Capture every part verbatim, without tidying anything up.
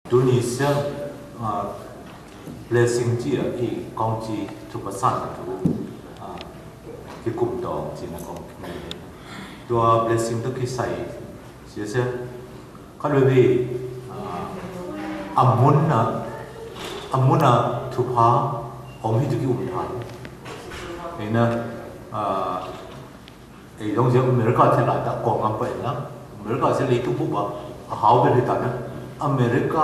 Tui sia, a, blessing cia i kong ci thupha săn tu, a, ki kum tong ci na kong. Tua blessing tu ki sai, sia sia. Khăn we we, a, amun na, amun na thupha, om hi tu ki um than. Ê na, a, Ê, dong sia America thil lai ta kong am pai na. America sia lei tu bu ba. A hau bê lei ta na. America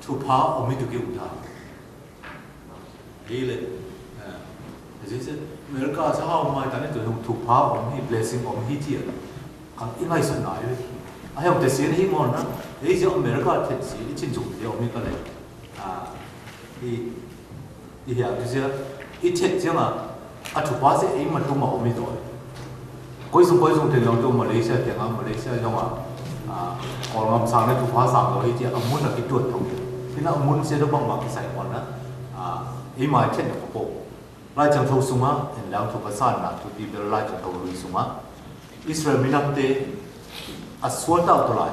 thupha om hi tu ki um than. Ê le. Ê, sia sia America sia hau mai ta na tu thupha om hi blessing om hi cia. Ka i ngai sun na ê. A hau te sia ni mon na. Ê sia America thil sia i chin sung sia om hi ka le. A, i I hia tu sia, i thet sia ma, a thupha sia i ma tu ma om i doi. Koi sung koi sung ten long tu Malaysia ten a, Malaysia long a, a, kol ngam sang ne thupha sang doi sia, a mun na ki tuat thong. Tina a mun sia do bang ma ki sai kon na, a, i ma thet na ko po. Lai chang thâu sung a, en lang thupha san na, tu ti bel lai chang thâu lui sung a. Israel minam te, a sual tau tu lai,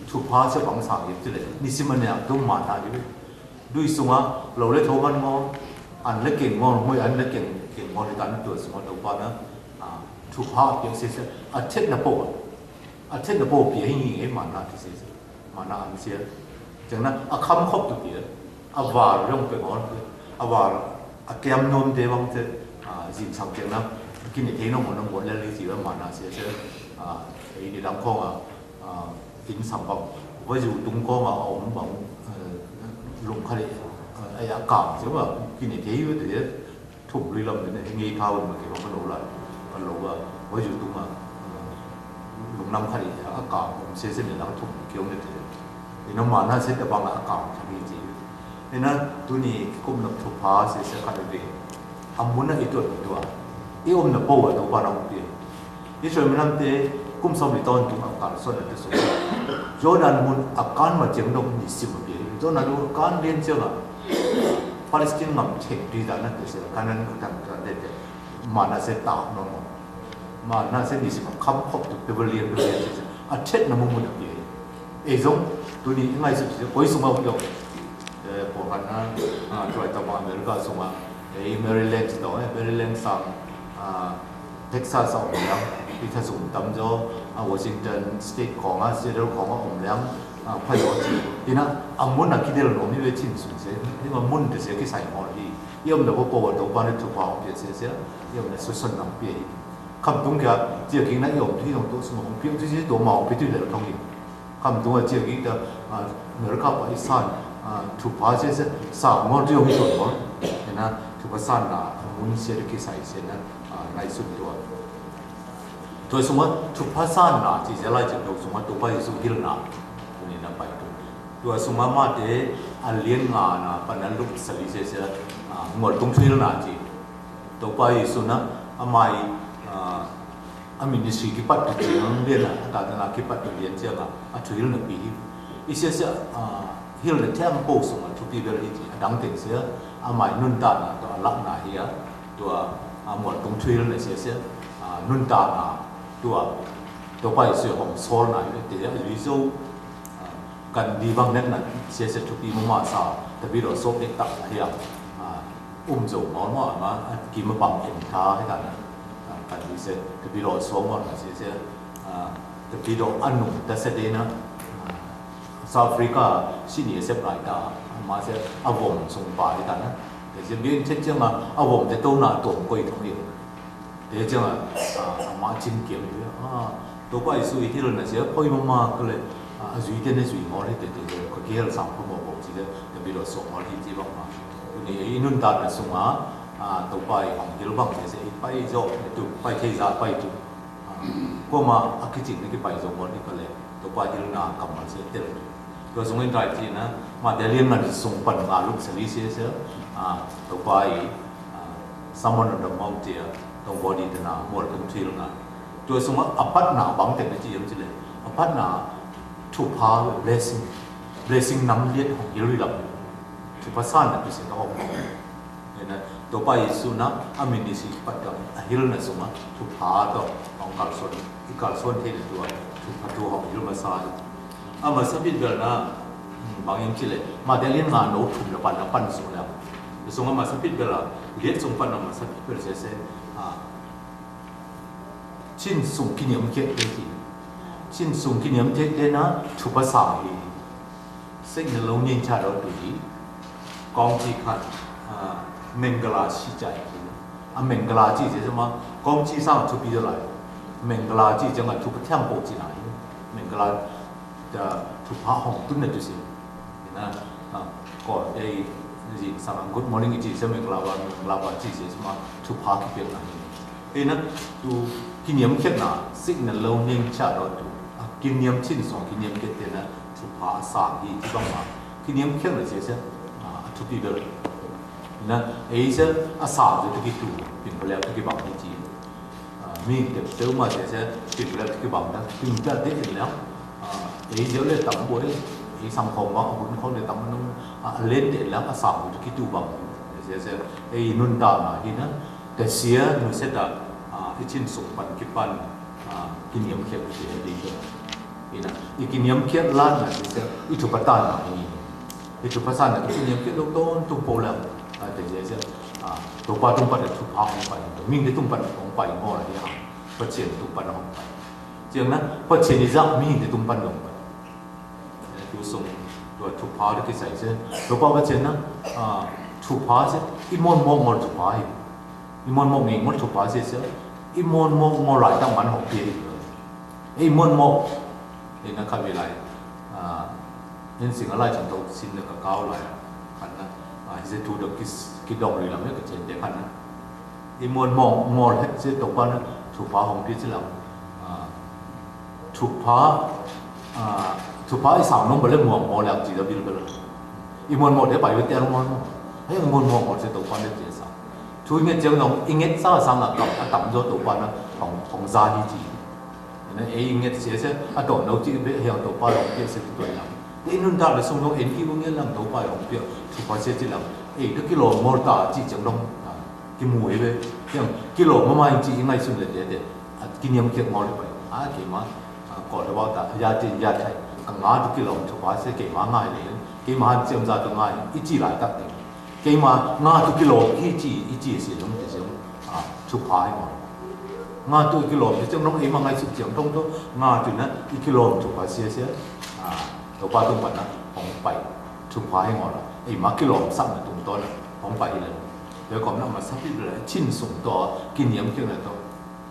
thupha sia bang sang yip ti le, ni sim a ne a tu ma na yip. Dui sung a, lo le thô man ngol, an le keng ngol, mui an le keng, keng ngol, i tan tua sung a, Tôkpa na, a, thupha pia sese, a thet na pô, a thet na pô pia hi ngi, e, mana ti sese, mana an sia. Chang na, a kham khop tu pia, a var yong pe ngol, a var, a kem nom de wang te, a, zin sang chang na, kini te no mo no mo le li zi, mana sia sia, a, ini dang khong a, A, in sambam. Wa yu tung ko ma om bang, e, lung khali, e, a ya kam, sia wa, kini te yu te, thum lui lam ne, ngi thao ma ke bang lo la, lo wa, wa yu tung ma, e, lung nam khali, a kam, om se se ne la thum kiong ne te. Ina mana se te bang a kam, khali te. Ina tuni kum na thupha se se khali te. Amun na i tuat tua. I om na pô wa Tôkpa na om pia. Israel minam te kum som ni ton tung a kal son na te son. Jordan mun a kan ma jeng dong ni sim a pia. Jordan mun a kan lien jeng a. Palestine ngam cheng di da na te se Kanan ka tang ka de te. Mana se ta no mo. Mana se ni sim a kham khop tu pe lien pe lien se. A thet na mun mun a pia. E zong, tuni ngai suk suk, koi sung au yong. E, pô han na, a, tuai tama America sung a. E, Maryland tong, e, Maryland sang, a, Texas a om liang. I tha sung tam jo, a, Washington State kong a, Seattle kong a om liang. A, pha yo chi. Ina, a mun a ki del no mi we chin sung se. Ina mun te se ki sai mo hi. I om da pô pô Tôkpa ne thupha om pia se se. I om da su son nam pia hi. Kham tung kia, chia king na i om tu i om tu sung om pia tu si tu ma om pia tu le thong hi. Kham tung a chia ki ta, a, America pa i san, a, thupha se se, sa ngol tu yong i tu ngol. Ena, thupha san na, mun se de ki sai se na, a, nai sun tua. Tua sung a, thupha san na, chi se lai chi tua sung a, Tôkpa Yêsu hil na. Ni na pai tu. Tua sung a ma te, a lien nga na, pa na luk sali se se, a, ngol tung hil na chi. Tôkpa Yêsu na, a mai, a, A ministry kipat tu chiang lien a, a ta ta na kipat tu lien chiang a, a thuhil na pi hi. I sia sia, a, hil na thiang pô sung a thupi bel hi chi, a dang teng sia, a mai nun ta na, tua a lak na hi a, tua a mual tung thuhil na sia sia, a, nun ta na, tua, tua pai sia hong sol na, te a lui zo, a, Kan di bang net na, sia sia thupi mama sa, tapi do so pek tak hiang, a, um zo ngol mo, ma, a, ki ma bang em tha, he ta na, a, kan di sia, tapi do so ngol na sia sia, a, tapi do anung, ta sia de na, a, South Africa, sini sep lai ta, ma sia, a vom sung pa, he ta na, sia bien chet sia ma, a vom te to na, tom koi thong hiang. Te jang a, a, a ma chin kiam yu, a, Tôkpa Yêsu i hil na sia, khoi ma ma kle, a, a zui te ne zui mol hi te te, ka kihel sang phu mo bo chi te, te bi lo so mol hi chi bang ma. Ni i nun ta na sung a, a, Tôkpa i hong hil bang te se, i pai zo, tu, pai te za, pai tu. A, ko ma, a ki chin ne ki pai zo mol hi kle, Tôkpa hil na kam ma se tel. Tua sung in rai chi na, ma te lien na sung pan nga luk sa li se se, a, Tôkpa i, a, Sermon on the Mount tia, tong body tena, mol tong thil na. Tua sung a apat na bang tek na chi yam chi le. Apat na thupha blessing. Blessing năm liet hong hil ri lam. Thupha san na tu se ka hong. Ena, Tôkpa Yêsu na, a ministry pat ka, a hil na sung a, thupha to, hong kal son, i kal son the na tua, thupha tu hong hil ma sa. A ma sa bit bel na, Bang yem ci lĕ, Matthai lian ngà, nô thŭm lĕ păn, lĕ păn sung lĕ. Sung a mă sa pit bel a, liet sung păn a mă sa pit bel sese. A, 称颂紀念日 tê ci. 称頌紀念日 tê na, thupa sang hi. Sek na lông ning cha ro tu hi. Kong ci khan, a, Mengala shi chai hi. A, Mengala ci sese ma, kong ci sang thupi lai. Mengala ci jang a thupa thiang po ci na hi. Mengala Tơ, thupha hong tŭn na tu si. Ina, a, kô, ê, zi, sa, good morning, zi, sa, meng la ba, meng la ba, zi, zi, sa, ma, thupha ki pek na. Ina, tu, ki niam khiet na, sik na lo ning cha do tu. A, ki niam chin song, ki niam khiet na, thupha sa, hi, ti bang ma. Ki niam khiet na, zi, zi, a, tu pi bel. Ina, ê, zi, a, sa, zi, tu ki tu, pin, pale, tu ki bang, hi, zi. A, ming tep teu ma se se, tep lep ki bang da, tep tep de in leng. A, ê jeu le tam boi, ê sang khong bang, a hun khong le tam nung, a, len de leng, a sang ki tu bang. Se se, ê nun ta na hi na, te sia nu se ta, a, i chin sung pan ki pan, a, ki niam khiet ki se de. Ina, i ki niam khiet lan na, i se, i tu patan na, i, i tu pasan na, i ki niam khiet lo ton, tu po lang, a, te je, je, a, to pa tung pan, tu pa hong pai, to ming de tung pan hong pai, mo la ya, pa chien tung pan hong pai. Chiang na, pa chien i zak ming de tung pan hong pai. Tu sung, tu, tu pa de ki sai se, to pa pa chien na, a, tu pa se, i mon mo ngol tu pa i. I mon mo ngi ngol tu pa se se, i mon mo ngol lai tang man hong pi. Ê, i muôn mŏk. Ê, na khăp ê lai. A, ên sing a lai chang tôk sin na ka kao lai. Khăn na. A, hi se tu dôk ki, ki dong lui lam ê ka chen te khăn na. I muôn mŏk, mŏk het se tôk pan na. Thupha hong pi si lam. A, thupha, a, thupha i sang nông bơ lê muôn mŏk lê chi da bil bơ lê. I muôn mŏk de pai wê te muôn mŏk. Ê, i muôn mŏk mŏk se tôk pan lê chi sa. Thu i ngêt chiang nông, i ngêt sa sang a kap, a tam yo tôk pan na. Hong, hong za hi chi. Ê, ê, i ngêt sie se, a tŏ nô chi bê hiăng tôk pa lòng pia se tui lòng. Ê, nun ta lê sung nông ên ki u ngêt lòng tôk pa lòng pia, thupha sie chi lòng. Ê, tơ ki lòng mol ta chi chiang lòng. A, ki mu ê bê, hiăng ki lòng ma ma chi i ngai sun lê dê dê. A, ki niam kiak mol lê pai. A, ki ma, a, kô lê wa ta, ya chi, ya thai. A, ngă tơ ki lòng thupha sie ki ma ngai lê. Ki ma hăn chiam za tơ ngai, i chi lai tak dê. Kei ma ngă tơ ki lom ki chi, i chi se dong te se, a, thupha i mol. Ngă tơ ki lom te se dong i ma ngai suk chiang dong to, ngă tơ na, i ki lom thupha se se, a, tôk pa tung pan na, hong pai, thupha i mol. I ma ki lom sak na tung to na, hong pai le. Te kom na ma sa pi le, chin sung to, ki niam ki na to.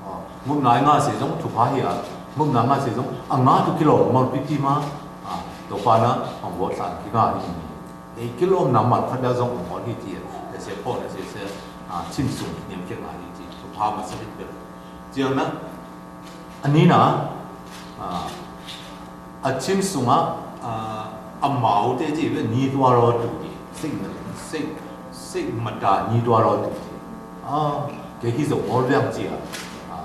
Ơ, ngŭm nai ngă se dong thupha hia, ngŭm nai ngă se dong, a ngă tơ ki lom mol pi pi ma, a, tôk pa na, hong wot san ki ngă hi. Ê, ki lom na mol kha da dong mol hi ti, te se po na se se, a, chin sung niam kiak ngă hi ti, thupha ma sa pi pi. Chiang na, a ni na, a, A chin sung a, a, a mâu te ji bê ni dua ro tu ji. Sik, sik, sik mata ni dua ro tu ji. A, kê hi dô mâu liang ji a. A,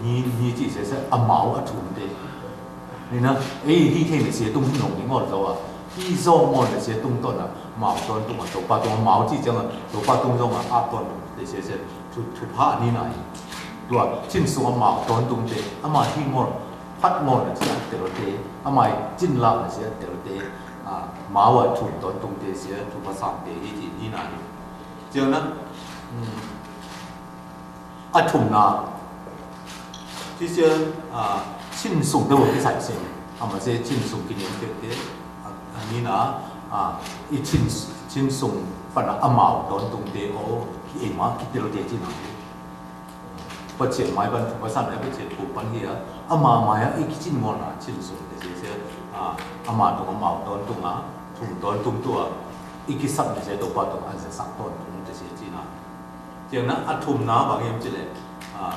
ni, ni ji se se a mâu a thum te. Ni na, ê, hi thê ni se tung nông ni ngol dô a. Hi dô ngol ni se tung ton a. Mâu ton tung a, tôk pa tung a mâu ji jang a. Tôk pa tung dô a, a ton tung. Te se se. Thu, thupha ni nai. Tua, chin sung a mâu ton tung te, a ma hi ngol, phat ngol na sia tel te, a ma chin la na sia tel te, a, mâu a thum ton tung te sia, thupha sang te hi ti ni nai. Chiang na, mm, a thum na, ti sia, a, chin sung te wo ki sai se, a ma se chin sung ki niam te te, a, a ni na, a, i chin, chin sung pan a mâu ton tung te, o, i ma ki tel te ti na. Pachien mai ban, pasan ai pachien pu pan hia. Ama mai a, i ki chin mol na, chin sung te se se, a, ama tung ama ton tung a, tung ton tung tua, i ki sak te se tôk pa tung an se sak ton tung te se chin a. Chiang na, a thum na bang yem chi le, a,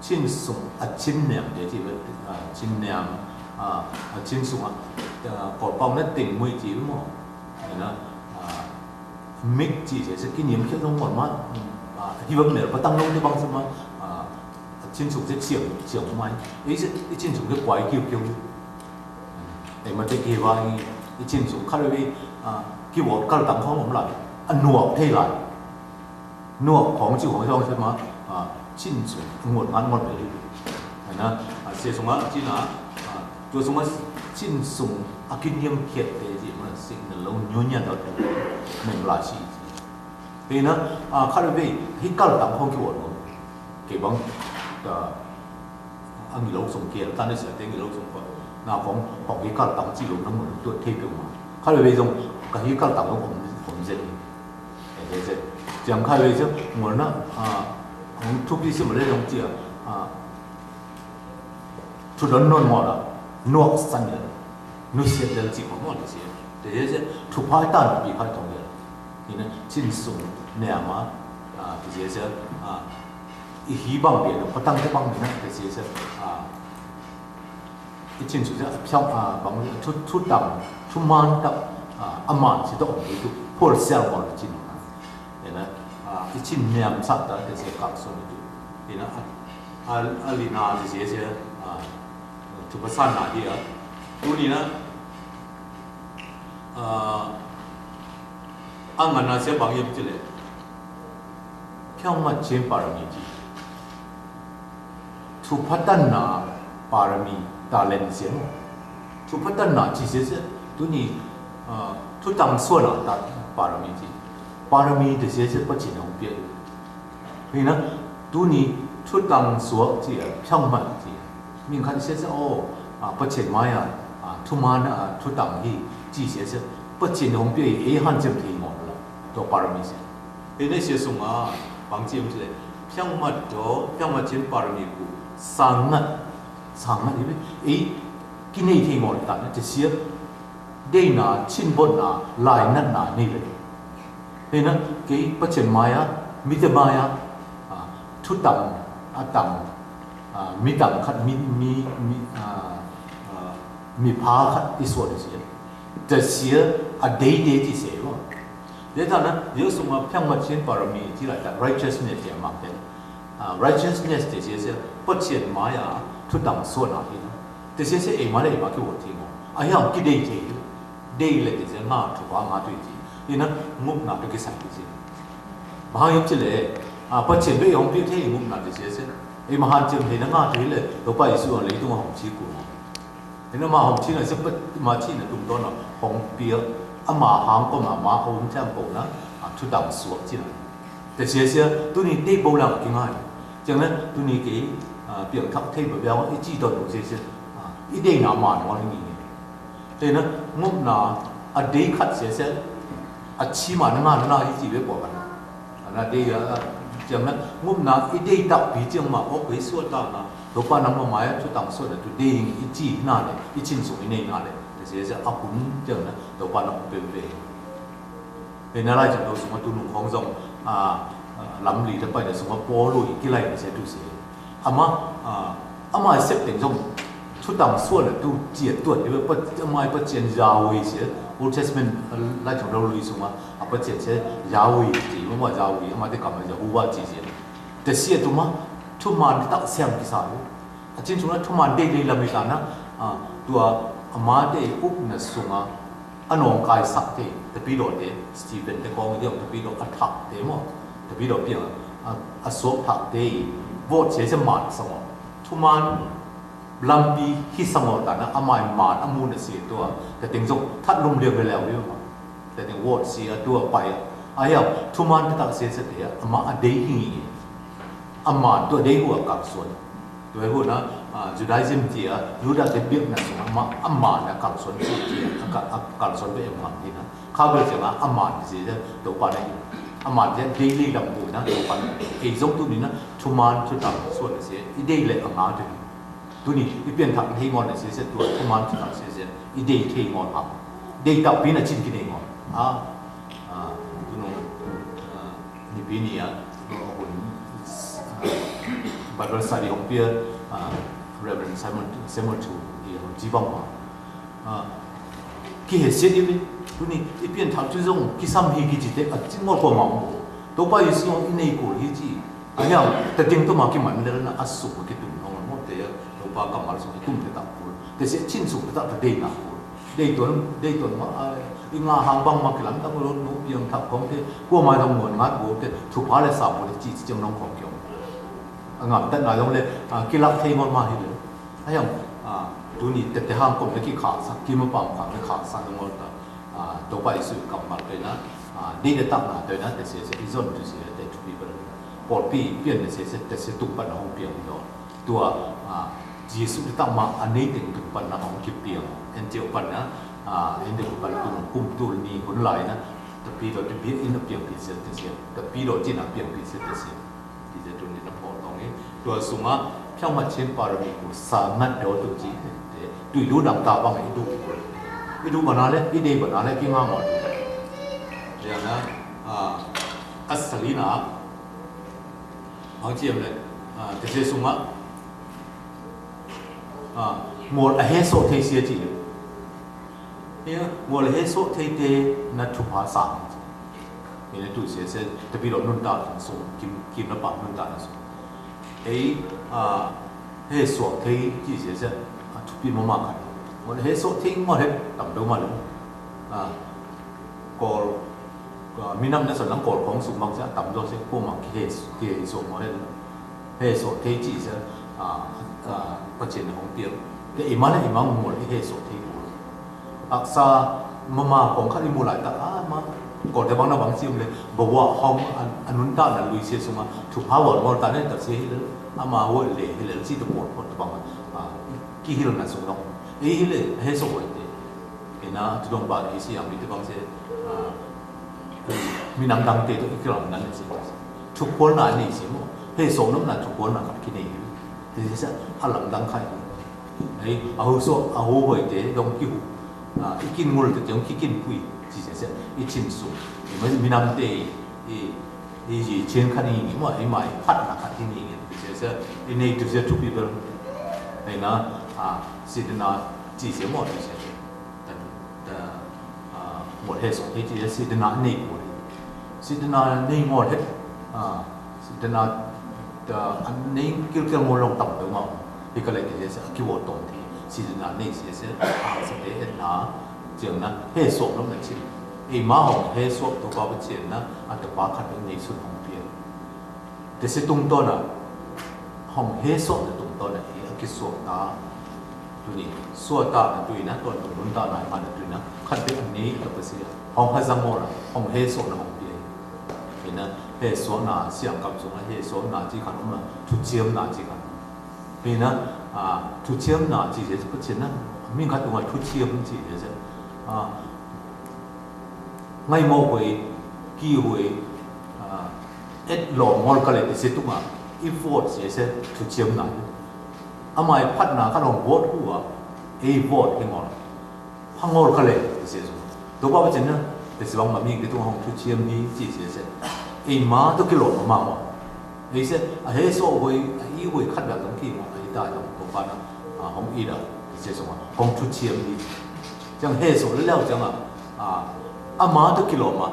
chin sung, a chin niam te chi le, a, chin niam, a, a chin sung a, a, kol pau na ting mui chi mo. Ê na, a, mik chi se, se ki niam kiak dong mol ma, a, hi bang ne, pa tăng dong te bang se ma, a, chin sung se chiang, chiang mai. Ê se, i chin sung se kuai kiu kiu. Ê ma te ki wa i, i chin sung kal we, a, ki wa kal tăng khong om lai. A nuak te lai. Nuak khong chi khong dong se ma, a, chin sung, ngot ngan ngot le. Ê na, a, se sung a, chin a, a, tua sung a, Chĭn sung a kĭn yơ̆ng kiăt te ji mă sing nă lông ñu nhan dau tu mơ̆ng la si. Hê nă, a, khăt wê, hĭ kăl tăng khŏng ki wŏt nô. Kê băng, ta, a ngi lông sung kiăt, ta nê sĕ te ngi lông sung kô. Nă khŏng, khŏng hĭ kăl tăng chi lông nă mơ̆ng tuăt thê piu mă. Khăt wê dong, ka hĭ kăl tăng lông khŏng, khŏng zet. Zet, zet. Jang khăt wê dong, ngol nă, a, khŏng thup đi sĭ mă lê dong chi a, a, Thu đon non mò đa, nuăk săn yơh, nu siet lel chi mò mò tơ sie. Tơ sie sie, thu phai tan pi phai tong yơh. Ina, chĭn sung, nê ma, a, tơ sie sie, a, i hĭ băng bia, pă tăng tơ băng ina, tơ sie sie, a, i chĭn sung sie, a, phiăng, a, băng, thu, thu tăng, thu man tăk, a, a man sie tơ ong tu, phôl sel mò chĭn. Ina, a, i chĭn nê ma sat ta, tơ sie kak sung tu. Ina, a, A, a li na tơ sie sie, a, thu pha san na hia. Tui ni na, a, a ngăn na sie băng yơh chi lĕ. Phiăng mă chên parami chi. Thu pha tăn na parami ta len sie mô. Thu pha tăn na chi sie sie. Tui ni, a, thu tăng sua na ta parami chi. Parami tơ sie sie pă chên hŏng pia. Hê nă, tui ni thu tăng sua chi a, phiăng mă chi a. Mĭn khăn sie sie, ô, a, pă chên mai a, a, thu man a, thu tăng hĭ, chi sie sie, pă chên hŏng pia, ê hăn chiêm thê ngŏ la, tô parami sie. Hê nă sie sung a, băng chiêm chi lĕ, phiăng mă tô, phiăng mă chên parami ku, sang ngăt, sang ngăt hĭ, ê, kĭn ê thê ngŏ la, ta nă, chi sie, Đei na, chĭn bôt na, lai năt na, ni lĕ. Hê nă, kei pă chên mai a, mi tơ mai a, a, thu tăng, a tăng, a, mi tăng khăt, mi, mi, mi, a, a, mi pha khăt, i suôt tơ sie. Tơ sie, a đei đei chi sie, wa. Đei ta nă, yua sung a phiăng mă chên parami, chi lai ta, righteousness, ya mă ten. A, righteousness, tơ sie sie, pă chên mai a, thu tăng suôt na, hi nă. Tơ sie sie ê ma lĕ ê ma ki wŏt thi ngô. A hiam ki đei thê. Đei lĕ tơ sie ngă thu pha ngă tui thi. Ina ngŭp na tơ ki sai tơ sie. Ba hiam chi lĕ. A pă chên bĕ hŏng pi thê ngŭp na tơ sie sie. Ê ma hăn chêm thê na ngă tui lĕ. Tơ pa Yêsu a lĕ tung hŏng chi ku. Ina ma hŏng chi na sie pă ma chi na tung to na hŏng pi. A ma hăng kơ ma ma ôm chăm pô na. A thu tăng suôt chi na. Tơ sie sie, tui ni đei bô lăng ki ngai. Chăng nă, tui ni ki, a, piăng thăk thê bơ biao, i chi ton dong sie sie. A, i đei na man ngon ni ni. Tui nă, ngŭp na, a đei khăt sie sie. A chi man ngon na, i chi bĕ bŏ kan. A nă đei, a, chăng nă, ngŭp na, i đei tăk pi chăng ma, ok, i suôt ta na. Tơ pa nă ma mai, thu tăng suôt na, tui đei, i chi na ni, i chĭn sung i ni na ni. Tơ sie sie, a kun, chăng nă, tơ pa nă pê pê. Ê, nă lai chăng dô sung a tu nung khong dong, a, a, lăm li ta pai nă sung a pô lui, ki lai nă sie tu sie. Ama, a, ama sep teng dong, thu tăng suôt nă tu chia tuôt, ê, pă, ama pă chên Yahweh sie, Old Testament, a, lai chăng dô lui sung a, a pă chên sie Yahweh chi, ama Yahweh, ama tê kam Yahweh chi sie. Tơ sie tu ma, thu man tăk siam ki sa, A chĭn sung nă thu man đei đei lăm i ta nă, a, tua, a, ma đei ŭp nă sung a, a nong kai sak tê, ta pi dŏ tê, Stephen tê kong dê, ta pi dŏ a thak tê mô, ta pi dŏ piăng, a, a suôt thak tê, bôt sie sie man sa mô. Thu man, lăm pi hi sa mô ta nă, a mai man, a mu nă sie tua, ta teng dong, thăt lum liêng leo leo mô. Tơ teng wôt sie a tua pai a. A hiau, thu man tơ tăk sie sie tê a, ama a đei hi. Ama tua đei hua kăl suôt. Tua hua nă, a, Judaism tê a, Yuđa tê biăk nă sung ama, ama nă kăl suôt tê a, a kăl, a kăl suôt bĕ ama hi nă. Kha bĕ sie ama, ama sie tê, tơ pa nă. Ama tê đei lei lăm hua nă, tơ pa nă. Ê dong tu ni nă, thu man, thu tăk suôt sie, i đei lei ama tê. Tui ni, i pian thak thei ngon nă sie sie tua, thu man thak sie sie, i đei thei ngon hă. Đei tăk pi nă chĭn ki đei ngon. A, a, tu nung, a, ni pi ni a, nung a hun, a, Bible study hong pia, a, Reverend Simon, Simon Chu, i hong ji bang ma. A, ki he sie di pi, tui ni, i pian thak tu dong, ki sam hi ki ji te, a, chĭn ngon kô ma mô. Tơ pa i si ngon i nei kô hi ji. A hiau, tơ ding tơ ma ki man lel nă a suk ki tum nong mô tê, tơ pa ka mal suk ki tum tê ta kul. Tê sie chĭn suk tê ta tơ dei na kul. Dei tuan, dei tuan ma, a, i ngă hang bang ma ki lam ta mô lon nô piăng thak kong tê, kua ma dong ngon ngat kul tê, thu pa lĕ sa mô tê chi chi chăm nong kong kiong. A ngam tê na dong lĕ, a, ki lak thei ngon ma hi lel. A hiau, A, tui ni tete hang kôm lĕ ki khak sa, ki ma pam khak lĕ khak sa lĕ mô ta. A, Tôpa Yêsu kăm mal tui na, a, di lĕ tak na tui na, tê sê sê, i zon tui sê lĕ tê tui pi bel. Pôl pi, pian tê sê sê, tê sê tung pan na hong pian do. Tua, a, Yêsu di tak ma, a, ni ting tung pan na hong ki pian. En tiô pan na, a, en tiô pan tung kum tul ni hun lai na. Tê pi do tê pi in a pian pi sê tê sê. Tê pi do tin a pian pi sê tê sê. Ti dê tui ni na pô tong i. Tua sung a, phiăng ma chin pô ra mi ku sa ngat do tu ji. Tê, tui du dang ta bang i du. I du bana lĕ, i dê bana lĕ, ki nga mo du. Dê na, a, a sa li na. Ang chiem lĕ, a, tê sê sung a. A, mô a hê so thê sia ji. Ê, ngol hê sô thê tê na thupa sa. Ê, na tu sê sê, tapi lo nun ta na sô, kim, kim na pa nun ta na sô. Ê, a, hê sô thê ji sê sê, a, thupi ma ma kan. Ngol hê sô thê ngol hê, tam do ma lu. A, kol, a, mi nam na sô nang kol kong sung mak sê, tam do sê, kô mak ki hê, ki hê sô ngol hê. Hê sô thê ji sê, a, a, pa chen hong tiêm. Tê i ma na i ma ngol hê sô thê. Ak sa mama kong khăt i mu lai ta, a, ma. Kol tê bang na bang sim lê, bơ wa hong, a, a nun ta na lui sê sung a, thupa wa ngol ta ne ta sê hi lê, a ma wa lê hi lê, si ta pô, pô ta bang, a, ki hi lê na sung dong. Ê hi lê, hê sô wa tê. Ê na, tu dong ba, ê si yang mi tê bang sê, a, mi nang dang tê tu, i ki lòng nang sê. Thu kuôl na ni sê mô, hê sô nôm na thu kuôl na khăt ki ni. Tê sê sê, a lòng dang khai. Ê, a hô sô, a hô bơi tê, dong ki hô. A, i kin ngul tê, dong ki kin pui. Ji sê sê, i chin su. I ma, mi nam tê, i, i, i ji chin kha ni ni, mo, i ma, i phat na kha ni ni. Ji sê sê, i ni tu sê thu pi bel. Ê na, a, si tê na, ji sê mo, ji sê sê. Tê, tê, a, mo hê sô, i ji sê tê na ni mo. Si tê na ni mo hê, a, si tê na, tê, a ni kil kil mo lòng tăm tê ma. Hi ka lê ji sê sê, ki wo tông ti. Si tê na ni ji sê sê, a, sa tê et na, Chiang na, hê sô nôm na chin. Ê ma hong hê sô tô ba ba chiang na, a tô ba khăt ni sun hong pian. Tê sê tung tô na, hong hê sô na tung tô na, ê a ki sô ta. Tu ni, sô ta na tu na, tô tung nun ta na, ma na tu na, khăt ni tô ba sê. Hong ha zang mo na, hong hê sô na hong pian. Ê na, hê sô na, siang kăm sung na, hê sô na, ji khăn na, thu chiêm na, ji khăn. Ê na, a, thu chiêm na ji sê sê, pô chiên na, mĭn khăt tung a thu chiêm ji sê sê. A, ngai mô huê, ki huê, a, et lo ngol ka lê tê sê tung a, i vot ji sê sê, thu chiêm na. A mai phat na, ka long vot hu a, i vot ki ngol. Hăng ngol ka lê, tê sê sung. Tô ba ba chen na, tê sê bang ma mĭn kê tung hong thu chiêm ni, ji sê sê. Ê ma tô ki lo ma ma. Ê sê, a hê sô huê, a i huê khăt da dong ki ma, a i ta dong tô ba na, a hong i da, tê sê sung a, hong thu chiêm ni. Chang hê sô lê leo chang a, a, a ma tô ki lo ma,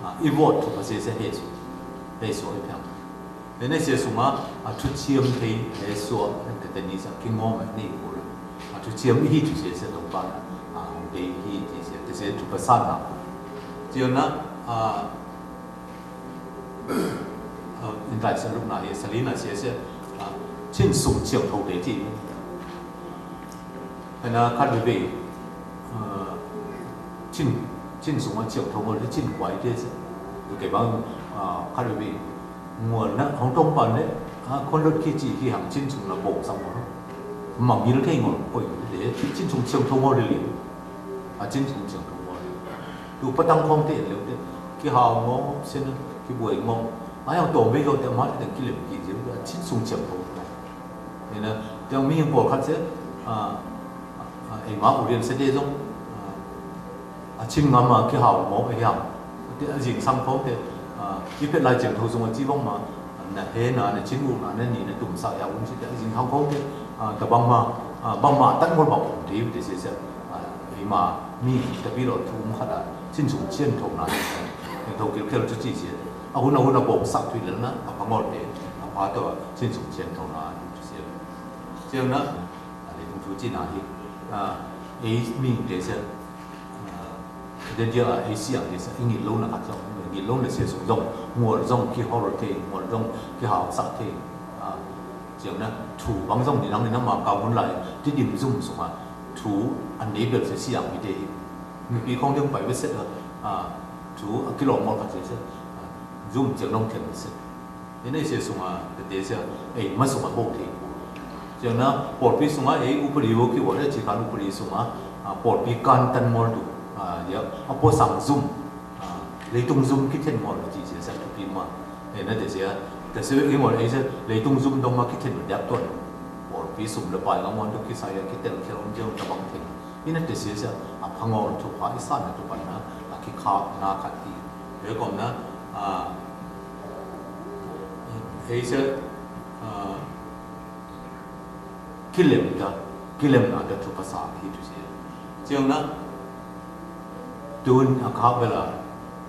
a, i vot thu ba sê sê hê sô. Hê sô i piang. Ê nê sê sung a, a thu chiêm thê, hê sô, a tê tê ni sa, ki ngô ma ni hu. A thu chiêm i hi thu sê sê tô ba na, a, hong tê i hi ji sê, tê sê thu ba sa na. Chiêu na, a, a, in tai sa luk na, ê sa li na sê sê, a, chin sung chiêm thô tê ji. Ê na khăt bê bê, a, chin, chin sung a chiêng thâu ngol lĕ chin kuai tê sê. Yu kê bang, a, khăt bê bê. Ngol na, hong tong pan lĕ, a, khon lôt ki chi ki hăng chin sung na bông sang ngol. Măng ngil kê ngol, kôi lĕ, chin sung chiêng thâu ngol lĕ lĕ. A, chin sung chiêng thâu ngol lĕ. Yu pa tăng khong tê lĕ tê, ki hao ngol, sên, ki buê ngol. A, yang tong bê yo tê ma tê ki lĕ ki jê, a, chin sung chiêng thâu ngol. Ê na, tê mi hing bol khăt sê, a, a, ê ma u rian sê tê zong, a, A chin ngam a ki hao mô ê hiam. Tê a zing sang khâu tê, a, i pet lai chiêng thâu sung a chi bang ma, na hê na, na chin u na, na ni, na tum sa ya un chi tê a zing sang khâu tê, a, ta bang ma, a, bang ma tăn ngol bang um tê, tê sê sê, a, i ma, mi, ta bi lo thum khăt a, chin sung chiên thâu na, chiên thâu kiel kiel chu chi sê. A hun a hun a bông sak tui lel na, a pa ngol tê, a pa to, chin sung chiên thâu na, chu sê. Chiên na, a, lê thung chu chi na hi, a, ê mi tê sê. Ơ, dê dia ê siang dê sa, ê ngit lông na khăt zong, ngit lông na sê sung zong, ngol zong ki hol thê, ngol zong ki hao sak thê. Ơ, Ciang na, thu bang zong ni nang ni nang ma kang hun lai, ti dim zum sung a, thu an ne bel se siang mi te hi. Mi pi khong ding pai bel se, a, thu a kilo mol ka se se, a, zum ciang nong thiang bel se. Ina se sung a, te te se, ei, ma sung a bo te. Ciang na, pol pi sung a, ei, upadi wo ki wo le, ci kan upadi sung a, a, pol pi kan tan mol tu, a, ya, a po sang zum. A, leitung zum ki then mol ci se sa tu pi ma. E na te se a, te se i mol e se leitung zum dong ma ki then dep ton. Pol pi sum le pai nga mol tu ki sa ya ki then ki rom jong ta bang then. I na te se sa a phangol tu pa i sa na tu pan na, a ki kha na kha ti. E kom na, a, e se, a, Kilem ta, kilem na ta thu pasa hi tu se. Ciang na, tun a kha bela,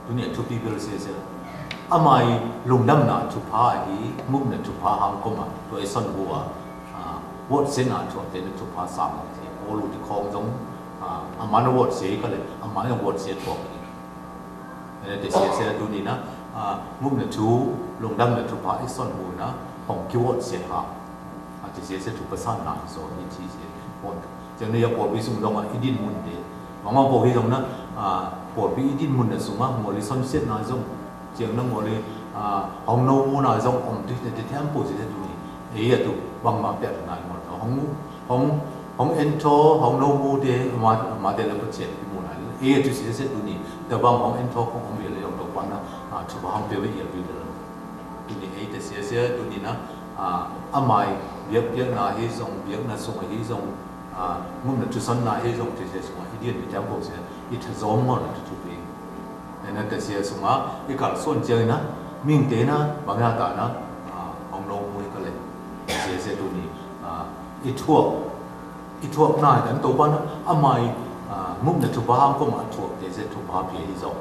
tun e thu pi bel se se. Amai lungdam na thu pa hi, mum na thu pa hang koma, tu e son hua, a, wot se na thu te na thu pa sang, o lu ti khong zong, a, amai na wot se ka le, amai na wot se thu. Ene te sia sia tu ni na, a, mum na thu, lungdam na thu pa i son hu na, hong ki wot sia ha. A, te sia sia thu pa san na, so ni ti sia. Wot. Ciang ni ya pol pi sung dong a, i din mun de. Mama pol pi dong na, a, pol pi i din mun na sung a, moli son sia na zong. Ciang na moli, a, hong no mu na zong, om tu te te tempo sia tu ni. E ya tu, bang ma pet na mol. Hong mu, Hong, hong en tho, hong no mu de, ma, ma de le pô chen pi mu na. E tu si se tu ni, ta bang hong en tho kong hong bia le yong to pan na, a, tu ba hong bia bia bia de. Tu ni e te se se tu ni na, a, amai, biak biak na hi zong, biak na sung hi zong, a, mum na tu son na hi zong, te se sung, i dien bi tempo se, i ta zom mo na tu tu pi. Ena te se sung, i kal son ciang na, ming te na, bang ya ta na, a, hong no mu i kal le. Te se se tu ni, a, i tuak. I thuak na dan to ban a mai, a, mum na thu ba hang koma thuak te se thu ba pia hi zong.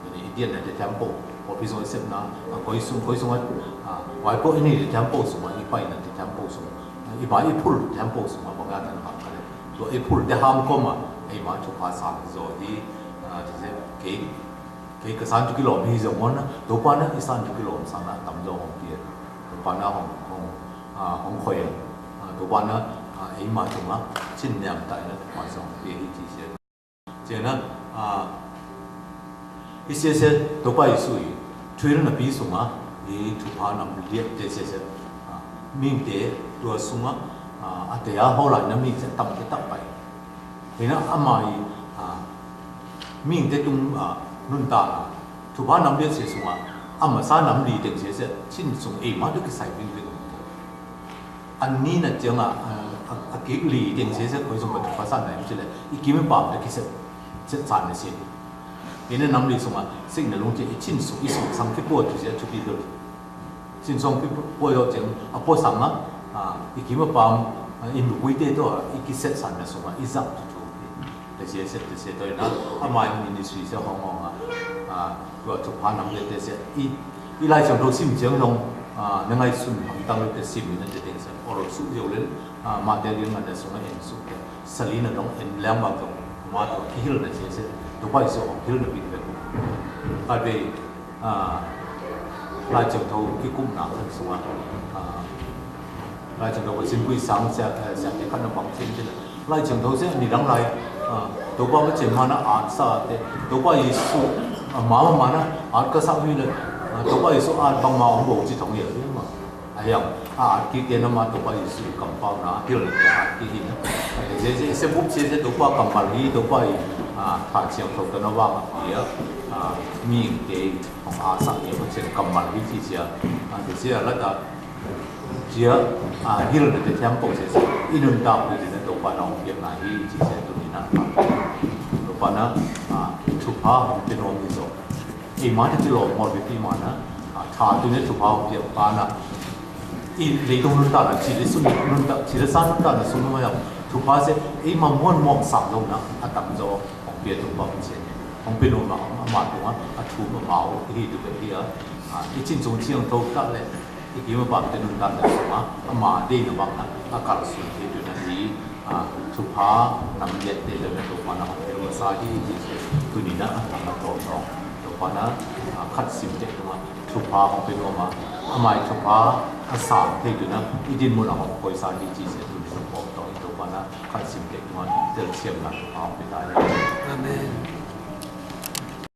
Ini i dien na te tempo. Pol pi zong i sep na, a, koi sung, koi sung a, a, wai ko ini te tempo sung, a, i pai na te tempo sung. A, i bai i pul tempo sung, a, bang a dan hang kale. Tua i pul te hang koma, i ma thu ba sa zo hi, a, te se kei, kei ka san tu ki lom hi zong mon na, to ban a i san tu ki lom sang na tam zong hong pia. To ban a hong, hong, a, hong khoi a. A, to ban a, a, ei ma chung a, chin niam tai na, to ban song, pia hi ti sia. Sia na, a, hi sia sia, to bai sui, thuil na pi sung a, i thu pa nam liep te sia sia. A, ming te, tua sung a, a, a te a ho lai na ming sia tam te tam bai. Hi na a mai, a, ming te tung, a, nun ta na, thu pa nam liep sia sung a, a ma sa nam li teng sia sia, chin sung ei ma tu ki sai pin pin. An ni na ciang a, a, a, a ki li teng se se koi sung pa tu pa san na im ci le. I kim i pam ta ki se, se san na se. I na nam li sung a, sing na lung ci, i chin sung, i sung sang ki po tu se, tu pi do. Chin sung ki po do ciang, a po sang a, a, i kim i pam, a, i mu kui te to, a, i ki se san na sung a, i zak tu tu. Te sia sia, te sia toi na, a mai ministry sia hong hong a, a, tua thu pa nam le te sia, i, i lai siang to sim siang nong, a, na ngai sun hong tang le te sim na te teng sia, or su yo le, a, ma te liang na sung en su te, sali na dong en liang bang dong, ma to ki hil na sia sia, to bai so hong hil na bin be. Ka be, A, lai chang thâu ki kum na kan sua. A, lai chang thâu ka sin pui sang sia, sia te kan na bang chen chen. Lai chang thâu sia ni dang lai. A, to ba ma chen ma na at sa te. To ba Yêsu, a, ma ma ma na at ka sa hui le. A, to ba Yêsu at bang ma ong bo chi thong ye ma. A yang, a, at ki te na ma to ba Yêsu kam pau na, hil te at ki hin. A, je, je, se bup se, se to ba kam bal hi, to ba, a, tha chang thâu ta na wa ma ya. A, mi te. Hong a sak ye, hong sen kammal hi ci sia. A, te sia la ta. Sia, a, hil na te thiam pong sia sia. I nun ta pui sia na to pa na hong piak na hi ci sia tu ni na. To pa na, a, thu pa hong pia nom ni so. I ma te ti lo mo bi pi ma na. A, tha tu ni thu pa hong piak pa na. I le tu nun ta na, ci le sun nun ta, ci le san nun ta na sun ma ya. Thu pa sia, i ma muan mong sak lo na, a tam zo. Hong pia tu pa hong sia ni. Hong pia nu ma, ma tu ma, a tu ma ma o, hi tu ka hi a. A, i chin sung chiang to ta le. I ki ma bang te nun ta ta ma, a ma de na bang na, a kal sung hi tu na hi. A, tu pa, nam yet te na tu pa na hong pia nu sa hi, hi, hi. Tu ni na, a, a to to. Tu pa na, a, khat sim te tu ma. Tupha hong pe nuama, amai tupha, a sa, te tu na, i din muna hong koi sa di ji se tu ni su pok tong i tupha na, kan sim te tuan, tel siam na tupha hong pe ta ni. Amen.